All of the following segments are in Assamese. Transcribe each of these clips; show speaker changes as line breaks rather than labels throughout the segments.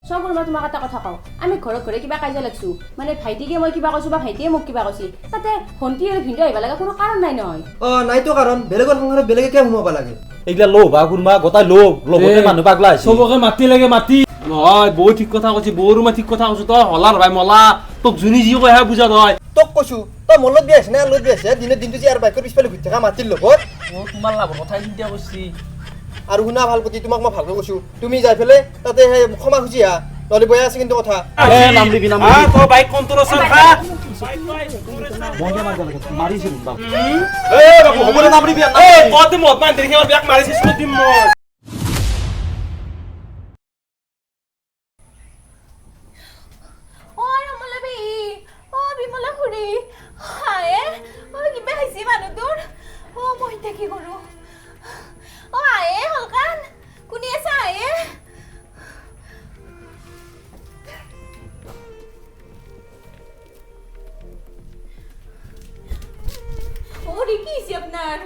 চব মই তোমাক এটা কথা কওঁ, আমি ঘৰত ঘৰে কিবা কাজিয়া লাগছো, মানে ভাইটিকে মই কিবা কৈছো বা ভাইটিয়ে মোক কিবা কৈছি, তাতে ভণ্টি আৰু ভিনদেউ আহিব লাগে কোনো কাৰণ নাই নহয়।
অ নাইতো কাৰণ, বেলেগৰ সংসাৰত বেলেগে কিয় সোমাব লাগে?
এইগিলা লোভ বা কোনোবা গোটাই লোভ লগতে মানুহ পাগলা হৈছে।
চবকে মাতি লাগে মাতি নহয়। বৌ ঠিক কথা কৈছি, বৌৰো মই ঠিক কথা কৈছো। তই হলাৰ ভাই মলা, তোক যোনি যি কয় সেয়া বুজা নহয়।
তোক কৈছো, তই মোৰ লগত বিয়া হৈছে না লগত বিয়া হৈছে? দিনে দিনটো যে আৰু বাইকৰ পিছফালে ঘূৰি থকা মাটিৰ লগত।
অ তোমাৰ লাভৰ কথাই চিন্তা কৰছি।
আৰু শুনা ভাল প্ৰতি, তোমাক মই ভালকৈ কৈছো, তুমি যাই পেলাই তাতে সেই ক্ষমা খুজি আহা, নহ'লে বয়া আছে কিন্তু কথা।
নাম দিবি, নাম
দিবি। তই বাইক কণ্ট্ৰল খা।
মাৰিছিল।
এই বাবু
হ'ব দে, নাম দিবি।
এই তই মদ মান দেখি আমাৰ বিয়াক মাৰিছিস দিম মই।
অ ৰমলা বেহি, অ বিমলা খুৰী, হায় অ কিবা হৈছে মানুহটোৰ। অ মই এতিয়া কি কৰোঁ? অ আয়ে হলকান, কোনে আছে আয়ে? অৰি কি হৈছে আপোনাৰ?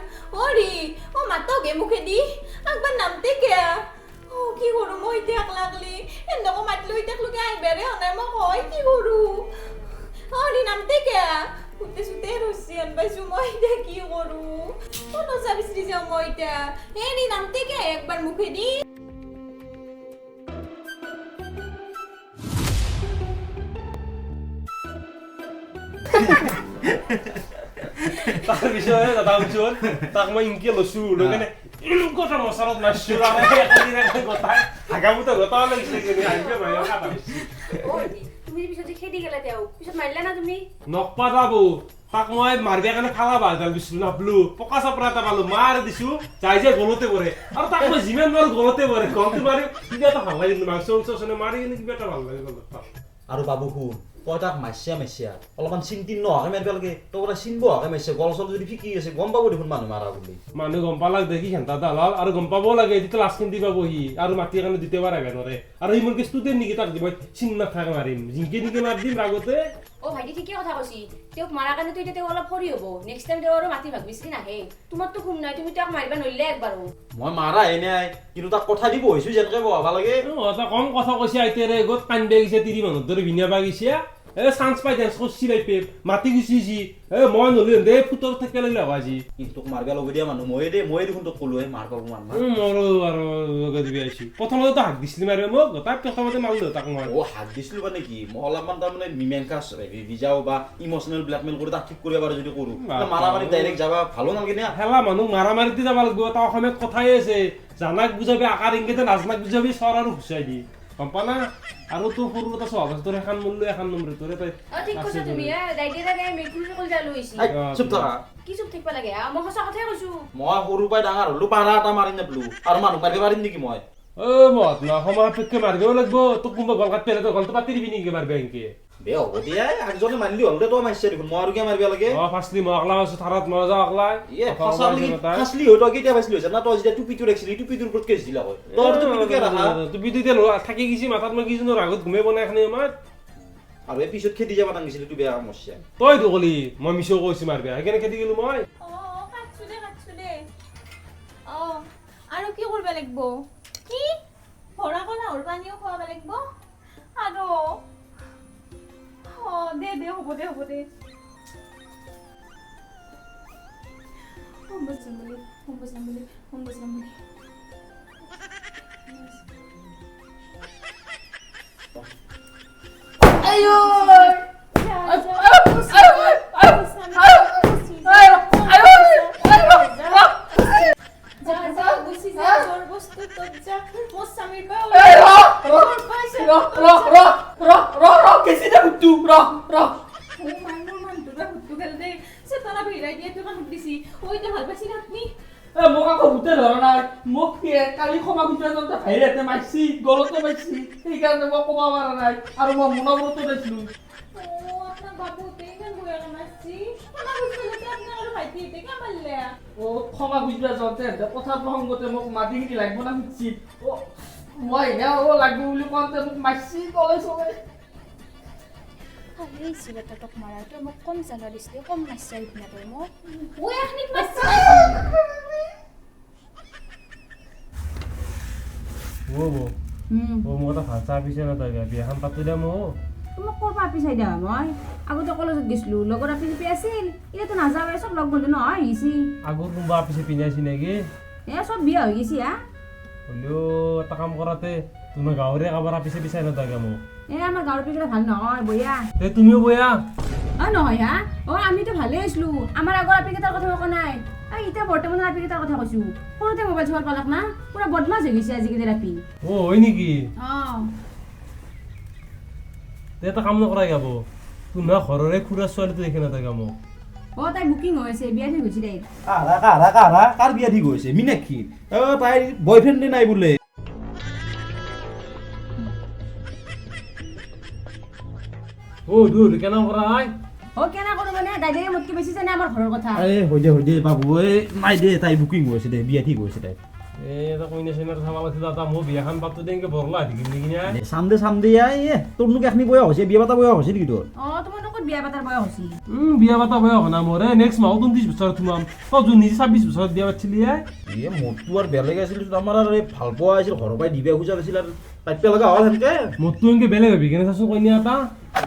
অৰি অ মাতক হে মুখেদি, একবাৰ নামতে কিয়া? অ কি কৰোঁ মই এতিয়া একলা একলি? সেনেকৈ মাতিলো এতিয়ালৈকে আহিবাৰে হোৱা নাই, মই কয় কি কৰোঁ? অৰি নামতে কিয়া? সুতে চুতে ৰছী আন পাইছোঁ মই, এতিয়া কি কৰোঁ? নচা বিচাৰি যাওঁ মই এতিয়া। হেৰি নামতে কিয়া একবাৰ মুখেদি?
তাৰপিছত দাদা শুনচোন, তাক মই ইনকে লৈছো, লৈ কেনে এনেকুৱা এটা মচাৰত মাৰিছো, গোটাই হাগামুটা গোটাও লাগিছে।
তুমি পিছত খেদি গেলা, তেওঁ পিছত মাৰিলা না তুমি?
নকপা বৌ, তাক মই মাৰিবৰ কাৰণে খালা বাঁহডাল দিছিলো, নাপলো, পকা চাপৰা এটা পালো, মাৰ দিছো, যাই যাই গলতে পৰে। আৰু তাক মই যিমান মাৰো গলতে পৰে। গলটো মাৰি কিবা এটা ভাল লাগিল, মাংস মাংস মাৰি কিনে কিবা এটা ভাল লাগি গ'ল।
আৰু বাবু শুন, তই তাক মাৰিছা মাৰিছা, অলপমান চিন্তি নোহোৱাকে মাৰিব লাগে। তই কথা চিনব হোৱাকে মাৰিছে, গল চল যদি ফিকি আছে গম পাব দেখোন মানুহ মাৰা বুলি।
মানুহ গম পালাক দেখি ঘেণ্টা এটা হ'ল আৰু গম পাবও লাগে, তেতিয়া লাজ কিন্দি পাব সি, আৰু মাটিৰ কাৰণে দ্বিতীয়বাৰ আহিব নোৱাৰে। আৰু সি মোৰ কি ষ্টুডেণ্ট নেকি তাক মই চিন নাথাকে মাৰিম, জিংকে নিকে মাৰি দিম আগতে।
অ ভাইটি ঠিকে কথা কৈছি, তেওঁক মাৰাৰ কাৰণেতো এতিয়া তেওঁ অলপ সৰি হ'ব, নেক্সট টাইম তেওঁ আৰু মাটি ভাগ বিচাৰি নাহে। তোমাৰতো খুব নাই, তুমি তেওঁক মাৰিবা নোৱাৰিলে একবাৰো।
মই মাৰা হে নাই, কিন্তু তাক কথা দিব হৈছো যেনেকে বহাব লাগে।
এটা কম কথা কৈছে আইতেৰে, গোট কান্দিব গৈছে তিৰি মানুহৰ দৰে ভিনিয়া গৈছে। এ চান্স পাই ডেন্স কৰছি, লাইফে মাতি গুচিছি। এ মই নলি দে ফুটৰ থাকিব লাগিলে হ'ব আজি।
কিন্তু তোক মাৰিব লগ দিয়া মানুহ ময়ে দে, ময়ে দেখোন তোক ক'লো মাৰ পাব মাৰ।
মোৰো আৰু লগাই দিবি আহিছি। প্ৰথমতে তই হাক দিছিলি মাৰিব মোক, তাক প্ৰথমতে মাৰিলো তাক মই।
অ হাক দিছিলো মানে কি, মই অলপমান তাৰমানে মীমাংসা ভিজাও বা ইম'চনেল ব্লেকমেইল কৰি তাক ঠিক কৰিব পাৰো যদি কৰো। মাৰা মাৰি ডাইৰেক্ট যাবা ভালো নালাগে না।
খেলা মানুহ মাৰা মাৰিতে যাব লাগিব, এটা অসমীয়াত কথাই আছে, জানাক বুজাবি আকাৰ ইংগিতে, নাজানাক বুজাবি চৰ আৰু ঘুচাই দি, গম পা না? আৰু তোৰ সৰু এটা স্বভাৱ আছে, তোৰ এখন মূল্য এখন নম্বৰ তোৰে তই।
ঠিক কৈছা তুমি,
চুপ থাকা।
কি চুপ থাকিব লাগে? মই সঁচা কথাই কৈছো।
মই সৰু পৰাই ডাঙৰ হলো, পাৰা এটা মাৰি নাপলো, আৰু মানুহ মাৰিব পাৰিম নেকি মই?
অ মহাত্মা, সময় সাপেক্ষে মাৰিবও লাগিব। তোক কোনোবা গল কাটি পেলাই তই গলটো পাতি দিবি নেকি মাৰিব এনকে?
বে হ'ব দিয়া, একজনে মাৰিলি হ'ল দে, তই মাৰিছে দেখোন, মই আৰু কিয় মাৰিব লাগে?
অ ফাৰ্ষ্টলি মই আকলা আছো, থাৰত মই যাওঁ আকলাই।
এ ফাৰ্ষ্টলি হয় তই কেতিয়া ফাৰ্ষ্টলি হৈছে না? তই যেতিয়া টুপিটো ৰাখছিলি, টুপিটোৰ ওপৰত কেছ দিলা হয়। তই টুপিটো কিয় ৰাখা?
টুপিটো এতিয়া থাকি গৈছি মাথাত, মই কিজনৰ আগত ঘুমে বনাই এখিনি সময়ত।
আৰু এই পিছত খেদি যাব টাঙিছিলি, তোৰ বেয়া কাম কৰিছে।
তই কলি মই মিছো কৈছো মাৰিবা, সেইকাৰণে খেদি গেলো মই।
অ কাটছো দে, কাটছো দে। অ আৰু কি কৰিব লাগিব? কি ভৰা কলাহৰ পানীও খুৱাব লাগিব আৰু? অ দে দে, হ'ব দে, হ'ব দে। ওম বজৰংবলী, ওম বজৰংবলী, ওম বজৰংবলী।
আইয়ো মোক আকৌ ভূতে ধৰা নাই, মোক কালি ক্ষমা খুজিব যাওঁতে ভাইৰেহঁতে মাৰিছি, গলতে মাৰিছি, সেইকাৰণে মই ক'ব পৰা নাই আৰু মই মনোব্ৰতো পাইছিলো। অ ক্ষমা খুজিব যাওঁতে কথা প্ৰসংগতে মোক মাটিখিনি লাগিব না সুধছি, অ মই এনে অ লাগিব বুলি কওঁতে মোক মাৰিছি গলে চলে।
তোক মাৰা তই মোক কম জ্বালা দিছিলি, কম মাৰিছা সিদিনা তই মোক।
অ বৌ, অ মোক এটা ভাল চাহ পিছে নাথাকে বিয়াখন পাতো দে মোক।
তোমাক ক'ৰ পৰা আপি চাই দিয়া? মই আগতে কলেজত গৈছিলোঁ, লগৰ আপি চাপি আছিল, এতিয়াতো নাযাওঁৱে, চব লগ বন্ধু নহয় গৈছি।
আগৰ কোনোবা আপি চাপি নাই চিনাকি?
এ চব বিয়া হৈ গৈছি হা।
হ'লেও এটা কাম কৰাতে তোমাৰ গাঁৱৰে কাৰোবাৰ আপি চাপি চাই নাথাকে মোক।
এ আমাৰ গাঁৱৰ পিকেইটা ভাল নহয়, বঢ়িয়া।
তে তুমিও বয়া?
অ নহয় হা, অ আমিতো ভালেই আছিলোঁ, আমাৰ আগৰ আপিকেইটাৰ কথা কোৱা নাই, এতিয়া বৰ্তমানৰ আপিকেইটাৰ কথা কৈছোঁ। সৰুতে মোবাইল চোবাইল পালাক না, পুৰা বদমাছ হৈ গৈছে আজিকালিৰ আপি।
অ হয় নেকি?
অ
তে এটা কাম নকৰাই যাব, তোমাৰ ঘৰৰে খুৰা ছোৱালীটো দেখি নাথাকে মোক।
অ তাই বুকিং হৈ আছে, বিয়া ঠিক হৈছে তাইৰ।
কাৰা কাৰা কাৰা কাৰ বিয়া ঠিক হৈছে? মীনাক্ষী। অ তাইৰ বয়ফ্ৰেণ্ডে নাই বোলে।
অ দূৰ কেনে কৰা?
অ কেনে কৰোঁ মানে দাদাই মোতকৈ বেছি জানে আমাৰ ঘৰৰ কথা।
এই হৈ দে হৈ দে বাবু, এই নাই দে তাই বুকিং হৈছে দে, বিয়া ঠিক হৈছে তাই।
এ এটা কইনা চইনাৰ চাব লাগিছিল দাদা, মোৰ বিয়াখন পাতো দে এনেকে বৰলা হৈ থাকিম নেকি না?
চাম দে চাম দে, এই তোৰনো কেইখিনি বয়স হৈছে? বিয়া পাতা বয়স হৈছে নেকি তোৰ?
অ তোমাৰ ক'ত বিয়া পাতাৰ বয়স হৈছে?
বিয়া পাতা বয়স হোৱা নাই মোৰ, এই নেক্সট মাহত 29 বছৰত সোমাম। তই যোন নিজে 26 বছৰত বিয়া পাতিছিলি?
এ মোৰতো আৰু বেলেগ আছিল, আমাৰ আৰু এই ভাল পোৱা আছিল, ঘৰৰ পৰাই দিবা খোজা নাছিল আৰু পাতিব লগা হ'ল সেনকে।
মোৰতো এনেকে বেলেগ হবি কেনে চাচোন, কইনা এটা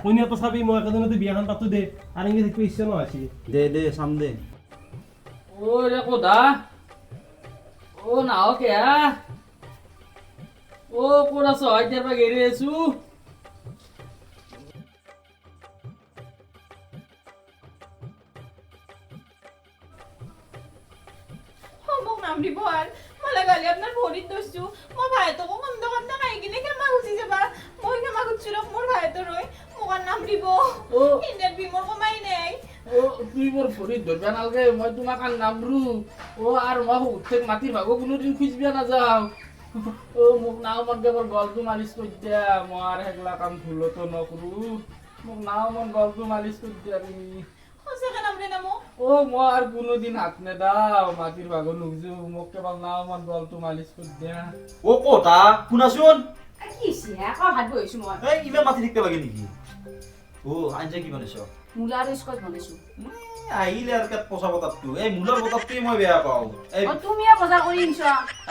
কইনা এটা চাবি, মই একেদিনতে বিয়াখন পাতো দে, আৰু এনেকে থাকিব ইচ্ছা নহৈছে।
দে দে চাম দে।
অ ৰে কোধা, অ নাহকে হা, অ ক'ত আছ? এতিয়াৰ পৰা গেৰি আছো।
মোক নাম দিব আৰু মই লাগালি আপোনাৰ ভৰিত ধৰছো, মই ভাইহঁতকো কম দোকান না খাই কিনে ক্ষমা খুজি যাবা, মই ক্ষমা খুজিছো ৰখ মোৰ ভাইহঁতৰ হৈ, মোক আৰু নাম দিব, ইণ্ডিয়াত মোৰ কমাই নাই।
অ তুই মোৰ ভৰিত ধৰবা নালগে, মই তোমাক আৰু নামৰো। অ আৰু মই উঠেক মাটিৰ ভাগো কোনোদিন খুজিবা নাযাওঁ। অ মোক নাও মন কেৱল গলটো মালিচ কৰি দিয়া, মই আৰু সেইগিলা কাম ভুলতো নকৰো। মোক নাও মন গলটো মালিচ কৰি দিয়া তুমি।
সঁচাকে নামৰে না মোক?
অ মই আৰু কোনোদিন হাত নেদাও, মাটিৰ ভাগো নুখুজো, মোক কেৱল নাও মন গলটো মালিচ কৰি দিয়া।
অ কতা শুনাচোন,
কি হৈছে হে? আকৌ ভাত বহিছো মই।
এই ইমান মাতি থাকিব লাগে নেকি? অ আঞ্জা কি বনাইছ?
মূলা আৰু স্কচ বনাইছো।
আহিলে আৰু পেট পচা বতাহটো, এই মূলাৰ বতাহটোৱে মই বেয়া পাওঁ।
তুমিয়ে বজাৰ কৰি আনিছ?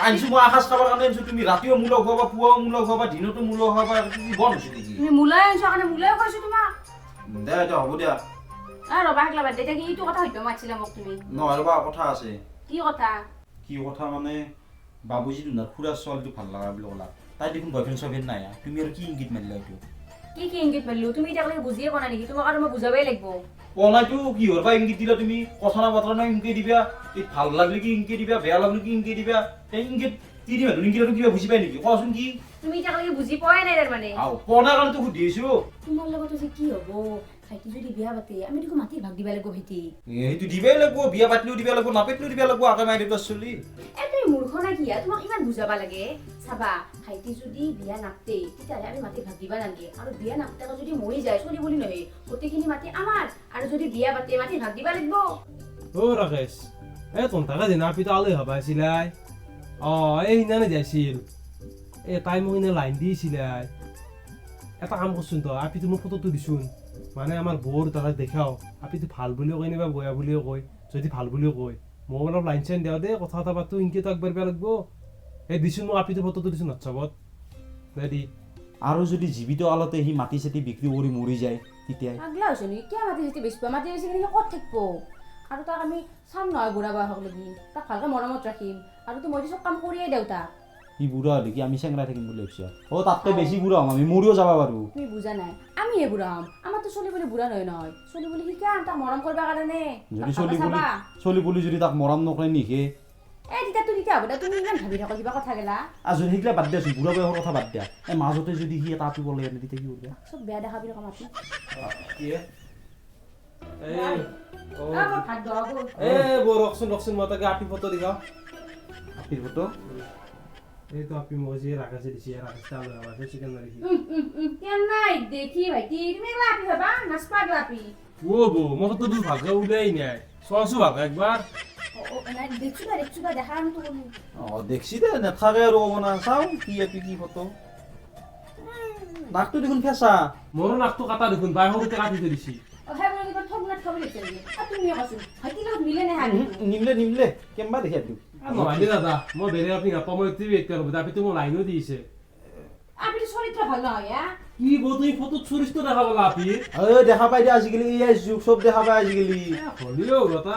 আনিছো মই আসাজ খাবৰ কাৰণে আনিছো। তুমি ৰাতিও মূলা খুৱাবা, পুৱাও মূলা খুৱাবা, দিনতো মূলা খুৱাবা, কি বন হৈছে নেকি?
তুমি মূলাই আনিছ কাৰণে মূলাই খুৱাইছো তোমাক।
দে এতিয়া হ'ব দিয়া।
ৰবা সেগলা বাদ দে, এতিয়া কি এইটো কথা সুধিব মাতিছিলা মোক তুমি?
নহয় ৰবা, কথা আছে।
কি কথা?
কি কথা মানে বাবুজি তোমাৰ খুৰাৰ ছোৱালীটো ভাল লগা বুলি ক'লা, তাই দেখোন বয়ফ্ৰেণ্ড চয়ফ্ৰেণ্ড নাই, তুমি আৰু কি ইংগিত মাৰিলা এইটো?
কি কি ইংগিত মাৰিলো তুমি এতিয়ালৈকে বুজিয়ে পোৱা নাই নেকি? তোমাক আৰু মই বুজাবই লাগিব।
পোৱা নাইতো, কিহৰ পৰা ইংগিত দিলা তুমি? কথা না বতৰা নাই ইংগিত দিবা, এই ভাল লাগিলে কি ইংগিত দিবা, বেয়া লাগিলে কি ইংগিত দিবা, এই ইংগিত কি দিবা? ইংগিত আৰু কিবা বুজি পাই নেকি কোৱাচোন? কি
তুমি এতিয়ালৈকে বুজি পোৱাই নাই তাৰমানে?
আও পোৱা নাই কাৰণেতো সুধি আছো।
তোমাৰ লগতো যে কি হ'ব, ভাইটি যদি বিয়া পাতে আমি দেখোন মাটিৰ ভাগ দিব লাগিব ভাইটি।
সেইটো দিবই লাগিব, বিয়া পাতিলেও দিব লাগিব, নাপাতিলেও দিব লাগিব, আগে মাই দেউতাৰ চলি।
এ তুমি মূৰ্খ না কি? তোমাক ইমান বুজাবা লাগে? চাবা ভাইটি যদি বিয়া নাপাতে তেতিয়াহ'লে আমি মাটিৰ ভাগ দিবা নালাগে, আৰু বিয়া নাপাতাকে যদি মৰি যায় চলি বুলি নহয়, গোটেইখিনি মাটি আমাৰ, আৰু যদি বিয়া পাতে মাটিৰ ভাগ দিবা লাগিব।
অ ৰাকেশ, এই তন্তাকে যেন আপিটো আলহী হবা আছিলাই। অ এই সিদিনানে যাইছিল, এই তাই মোক এনে লাইন দিছিলে। এটা কাম কৰচোন তই, আপিটো মোক ফটোটো দিচোন, মানে আমাৰ বৌৰ দাদাক দেখাও, আপিটো ভাল বুলিও কয় নাইবা বেয়া বুলিও কয়। যদি ভাল বুলিও কয় মই অলপ লাইন চাইন দিওঁ দেই, কথা এটা পাতো, ইনকেতো আগবাঢ়িব লাগিব। এই দিচোন মোক আপিটো ফটোটো দিচোন হোৱাটছআপত দে দি।
আৰু যদি জীৱিত কালতে সি মাটি চাটি বিক্ৰী কৰি মৰি যায় তেতিয়া?
পাগলা হৈছে নেকি? কিয় মাটি চাটি বেচিব? মাটি বেচি কিনে ক'ত থাকিব? আৰু তাক আমি চাম নহয় বুঢ়া বয়সক লাগি, তাক ভালকৈ মৰমত ৰাখিম। আৰু তো মইতো চব কাম কৰিয়ে দিওঁ তাক।
সি বুঢ়া হ'লে কি আমি চেংৰাই থাকিম বুলি ভাবিছ? অ তাতকৈ বেছি বুঢ়া হ'ম আমি, মৰিও যাব পাৰোঁ।
তুমি বুজা নাই, আমিহে বুঢ়া হ'ম, আমাৰতো চলি বুলি বুঢ়া নহয় নহয়, চলি বুলি শিকাম তাক মৰম কৰিব কাৰণে।
যদি চলি বুলি যদি তাক মৰম নকৰে নিশে
এই তেতিয়াতো তেতিয়া হ'ব দে, তুমি ইমান ভাবি থাকা কিবা কথা গেলা।
আৰু যদি সেইগিলা বাদ দিয়াচোন, বুঢ়া বয়সৰ কথা বাদ দিয়া, এই মাজতে যদি সি এটা আপি পলে তেতিয়া কি কৰিবা?
চব বেয়া দেখা বুলি কম আপি।
কি
এই বৌ ৰখচোন ৰখচোন, মই তাকে আপি ফটো দেখাওঁ।
আপিৰ ফটো?
এইটো আপি মোক যি ৰাখাছে দিছে, ৰাখাছে আলু চিকেন মাৰিছে।
নাই দেখি ভাইটি, তুমি এগলা আপি ভাবা নাচপা গেলা আপি।
অ বৌ মই ফটোটো ভালকে ওলাই নাই, চোৱাচোন ভালকে একবাৰ।
দেখছো বা দেখছো বা দেখা তো ক'লো।
অ দেখছি দে, নাথাকে আৰু ক'ব না, চাওঁ কি আপি কি ফটো। নাকটো দেখোন ফেঁচা।
মোৰো নাকটো কাটা দেখোন, বাই সৰুতে কাটি থৈ দিছি।
নিমলে নিমলে কেম্বা দেখি আপনি।
নহয় দে দাদা, মই বেলেগ আপনি নাপাওঁ, মই এইটোৱে এতিয়া ৰ'ব, আপি মোক লাইনো দিছে।
আপিটো চৰিত্ৰ ভাল নহয় হা।
কি বৌ, তুমি ফটোত চৰিত্ৰ দেখা পালা আপি?
এ দেখা পাই দে, আজিকালি এ যুগ, চব দেখা পাই আজিকালি।
হ'লেও এটা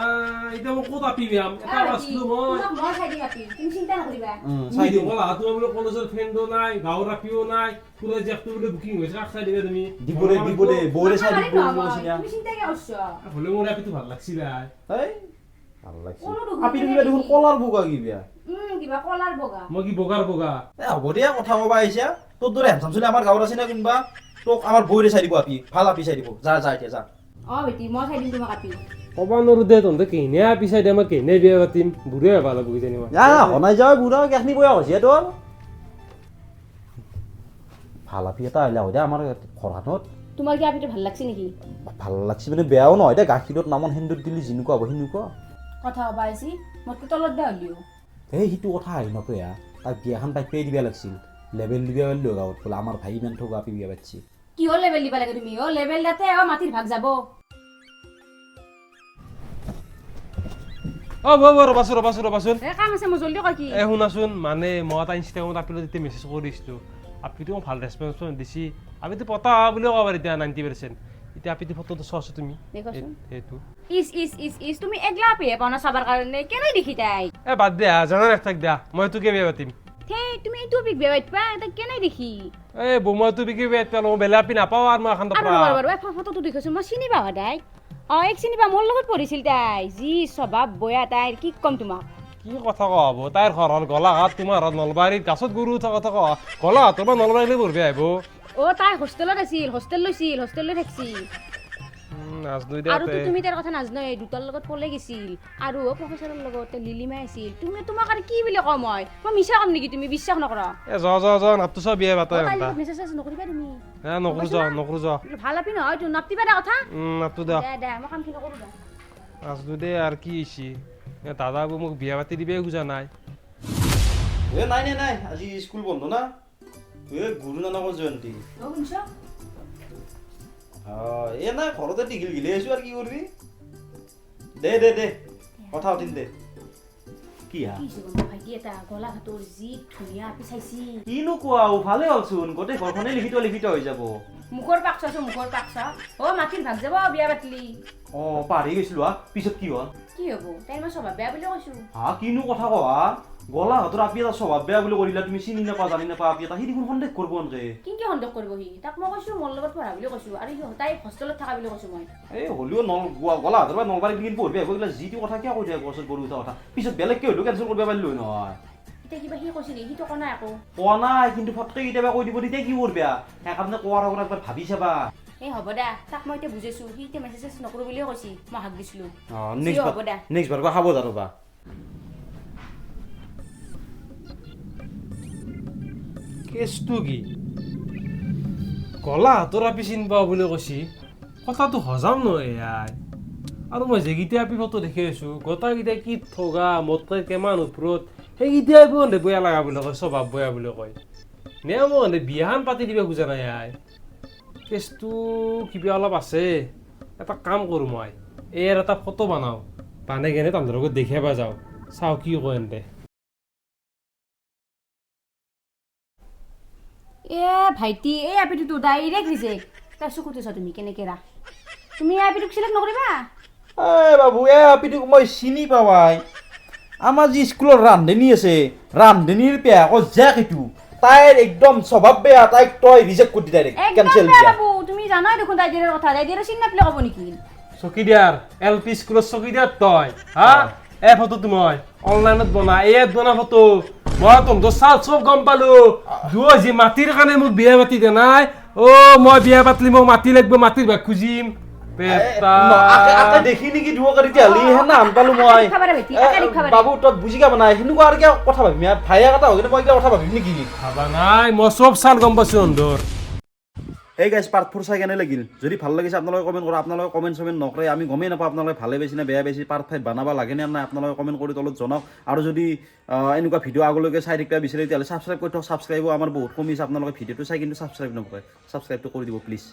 এতিয়া মই ক'ত আপি বিয়াম? এটা বাচলো মই।
তোমাক মই চাই দিম আপি, তুমি চিন্তা নকৰিবা।
চাই দিম।
গলা তোমাৰ বোলে কলেজৰ ফ্ৰেণ্ডো নাই, গাঁৱৰ আপিও নাই, খুৰা জেঠটো বোলে বুকিং হৈছে, কাক চাই দিবা তুমি?
দিব দে, দিব দে, বৌৰে চাই দিব।
মাথা মাৰিম নহয় মই, তুমি চিন্তা কিয় কৰছ?
হ'লেও মোৰ আপিটো ভাল লাগছিল আই।
এই ভাল লাগছে।
কোনো দেখোন
আপিটো কিবা দেখোন কলাৰ বগা কিবা।
কিবা কলাৰ বগা।
মই কি বগাৰ বগা?
এ হ'ব দিয়া, কথা ক'বা আহিছা। তোৰ দৰে হেণ্ডচাম চলি আমাৰ গাঁৱত আছে নে কোনোবা? তোক আমাৰ বৌৰে চাই দিব আপি, ভাল আপি চাই দিব। যা যা, এতিয়া যা।
অ বেটি, মই চাই দিম তোমাক আপি।
ক'ব নোৱাৰো দে, তহঁতে কেনে আপি চাই দে, মই কেনে বিয়া পাতিম, বুঢ়ে হ'ব লাগিব কিজানি মই।
যা, হনাই যাওঁ, বুঢ়া কেইখিনি বয়স হৈছে তোৰ। ভাল আপি এটা আহিলে হয় দে আমাৰ ঘৰখনত।
তোমাৰ কি আপিটো ভাল লাগছে নেকি?
ভাল লাগছে মানে বেয়াও নহয় দে, গাখীৰত নামন সেন্দুৰ দিলি যেনেকুৱা হ'ব সেনেকুৱা।
কথা ক'বা আহিছি, মোতকৈ তলত দে হ'লিও।
এই সেইটো কথা আহি নপৰে হা। তাক বিয়াখন পাতিয়ে দিবা লাগছিল, লেবেল দিবা পাৰিলো গাঁৱত বোলে আমাৰ ভাই ইমান ঠগা আপি বিয়া পাতিছে।
কিহৰ লেবেল দিবা লাগে তুমি? অ লেবেল দাতে অ মাটিৰ ভাগ যাব।
অ বৌ, বৌ, ৰ'বাচোন, ৰ'বাচোন, ৰ'বাচোন।
এ কাম আছে মোৰ, জলদি কয় কি।
এ শুনাচোন, মানে মই এটা ইনষ্টাগ্ৰামত আপিলৈ যেতিয়া মেছেজ কৰি দিছিলোঁ, আপিটো মোক ভাল ৰেচপন্স দিছি। আপিটো পতা বুলিও ক'ব পাৰি এতিয়া 90%। এতিয়া আপিটো ফটোটো চোৱাচোন তুমি।
দেখোৱাচোন।
সেইটো।
ইচ ইচ ইচ ইচ, তুমি একলা আপিহে পাও না চাবাৰ কাৰণে, কেনে দেখি তাই?
এ বাদ দে, জানা নাথাক দিয়া, মই তোকে বিয়া পাতিম।
থেই, তুমি এইটো আপিক বিয়া পাতিবা? তাই কেনে দেখি?
এ বৌ, মই তোৰ বিকি বিয়া পাতিম, মই বেলেগ আপি নাপাওঁ আৰু মই এখন।
আৰু ৰ'বা ৰ'বা ৰ'বা, ফটোটো দেখিছোঁ, মই চিনি পাওঁ তাইক। অ এক চিনি পাওঁ, মোৰ লগত পঢ়িছিল তাই। যি স্বভাৱ বয়া তাইৰ, কি ক'ম তোমাক।
কি কথা কোৱা হ'ব? তাইৰ ঘৰ হ'ল গোলাঘাট, তোমাৰ ঘৰত নলবাৰীত, গাছত গৰু উঠা কথা কোৱা। গোলাঘাটৰ পৰা নলবাৰীলৈ পঢ়িব আহিব?
অ তাই হোষ্টেলত আছিল, হোষ্টেল লৈছিল, হোষ্টেল লৈ থাকছিল।
নাজনো দে।
আৰু তুমি তাৰ কথা নাজানোৱে, দুটাৰ লগত পলাই গৈছিল আৰু প্ৰফেচাৰৰ লগত লিলিমাই আছিল। তুমি তোমাক আৰু কি বুলি কওঁ মই, মই মিছা ক'ম নেকি? তুমি বিশ্বাস নকৰা।
এ য য য, নাপটো চব বিয়া পাতা।
তাইৰ লগত মেছেজ চেছেজ নকৰিবা তুমি।
এ নকৰো য, নকৰো য।
ভাল আপি নহয় তো, নাপতিবা দে কথা।
নাপটো দে।
দে দে, মই কামখিনি কৰোঁ দে।
নাজনো দে আৰু কি হৈছে। দাদা মোক বিয়া পাতি দিবই খোজা নাই।
এ নাই নাই নাই, আজি স্কুল বন্ধ না, এ গুৰু নানকৰ জয়ন্তী।
অ শুনছ?
অ এ নাই, ঘৰতে টিঘিল ঘিলি আছো আৰু কি কৰবি। দে দে দে, কথা পাতিম দে। কি হা?
কি হৈছে গম পাওঁ ভাইটি, এটা গোলাঘাটৰ যি ধুনীয়া আপি চাইছি।
কিনো কোৱা, ভালে হ'লচোন, গোটেই ঘৰখনে লিখিত লিখিত হৈ যাব।
মুখৰ পাক চাচোন, মুখৰ পাক চা। অ মাটিৰ ভাগ যাব বিয়া পাতিলি।
অ পাহৰি গৈছিলো হা, পিছত কি হ'ল?
কি হ'ব, তাইৰ মই স্বভাৱ বেয়া বুলি কৈছো।
হা, কিনো কথা কোৱা, গোলাঘাটৰ আপি এটা স্বভাৱ বেয়া বুলি কৰিলা? তুমি চিনি নাপা, জানি নাপা আপি এটা, সি দেখোন সন্দেহ কৰিব এনেকে।
কিনকে সন্দেহ কৰিব সি? তাক মই কৈছো মোৰ লগত পঢ়া বুলি কৈছো, আৰু সি তাই হোষ্টেলত থকা বুলি কৈছো মই।
এই হ'লেও নল গোলাঘাটৰ পৰা নলবাৰীত কিন পঢ়িব আহিব, এইগিলা যিটো কথা কিয় কৈ থাকে, গছত গৰু উঠা কথা। পিছত বেলেগকে হ'লেও কেনচেল কৰিব পাৰিলো নহয়।
এতিয়া কিবা সি কৈছে নেকি? সিটো কোৱা নাই একো।
কোৱা নাই, কিন্তু ফটকে কেতিয়াবা কৈ দিব, তেতিয়া কি কৰবা? সেইকাৰণে কোৱাৰ আগত একবাৰ ভাবি চাবা।
এই হ'ব দে, তাক মই এতিয়া বুজাইছো, সি এতিয়া মেছেজ চেছেজ নকৰো বুলিয়ে কৈছি, মই হাক দিছিলো।
অ নেক্সট
হ'ব দে।
নেক্সট বাৰ সাৱধান হ'বা।
কেছটো কি, গোলাঘাটৰ আপি চিনি পাওঁ বুলি কৈছি, কথাটো হজাম নহয় এয়াই। আৰু মই যেইকেইটা আপি ফটো দেখি আছোঁ, গোটেইকেইটা কি ঠগা, মোতকৈ কিমান ওপৰত, সেইকেইটা আপি বেয়া লগা বুলি কয়, স্বভাৱ বেয়া বুলি কয়। নে মই বিয়াখন পাতি দিব খোজা নাই আই। কেছটো কিবা অলপ আছে। এটা কাম কৰোঁ, মই ইয়াৰ এটা ফটো বনাওঁ, বানাই কেনে তাহাঁতৰ লগত দেখিয়াব যাওঁ, চাওঁ কি কয় এন্তে।
এ ভাইটি, এই আপিটোতো ডাইৰেক্ট ৰিজেক্ট। তাৰ চকুটো চোৱা তুমি কেনেকে ৰাখ। তুমি এই আপিটোক চিলেক্ট নকৰিবা।
এ বাবু, এ আপিটোক মই চিনি পাৱাই। আমাৰ যি স্কুলৰ ৰান্ধনী আছে, ৰান্ধনীৰ পেহাকৰ জেক এইটো। তাইৰ একদম স্বভাৱ বেয়া, তাইক তই ৰিজেক্ট কৰি দি ডাইৰেক্ট।
একদম
কেনচেল
বেয়া
দিয়া।
বাবু, তুমি জানাই দেখোন দাইদেৰৰ কথা, দাইদেৰে চিনি নাপালে ক'ব নেকি?
চকীদাৰ, এল পি স্কুলৰ চকীদাৰ তই হা? এই ফটোটো মই অনলাইনত বনা, ইয়াত বনা ফটো। মই তহঁতৰ চাল চব গম পালো। দুয়ো যি মাটিৰ কাৰণে মোক বিয়া পাতি দিয়া নাই। অ মই বিয়া পাতিলি মোক মাটি লাগিব, মাটিৰ ভাগ খুজিম।
দেখি নেকি দুয়োকে তেতিয়াহ'লে সেনা আন পালো মই। বাবু তই বুজি গা নাই, সেনেকুৱা আৰু কিয় কথা ভাবিম? ভাইয়াক এটা হৈ কিনে মই কিবা কথা ভাবিম নেকি?
ভাবা নাই, মই চব চাল গম পাইছো তহঁতৰ।
এই গাইজ, পাৰ্ট 4 চাই কেনে লাগিল? যদি ভাল লাগিছে আপোনালোকে কমেণ্ট কৰক। আপোনালোকে কমেণ্ট চমেণ্ট নকৰে, আমি গমেই নাপাওঁ আপোনালোকে ভালে পাইছে নে বেয়া পাইছে। পাৰ্ট 5 বনাব লাগে নে নাই আপোনালোকে কমেণ্ট কৰি তলত জনাওক। আৰু যদি এনেকুৱা ভিডিঅ' আগলৈকে চাই থাকিব বিচাৰে তেতিয়াহ'লে ছাবস্ক্ৰাইব কৰি থওক। ছাবস্ক্ৰাইবো আমাৰ বহুত কমিছে, আপোনালোকে ভিডিঅ'টো চাই কিন্তু ছাবস্ক্ৰাইব নকৰে। ছাবস্ক্ৰাইবটো কৰি দিব প্লিজ।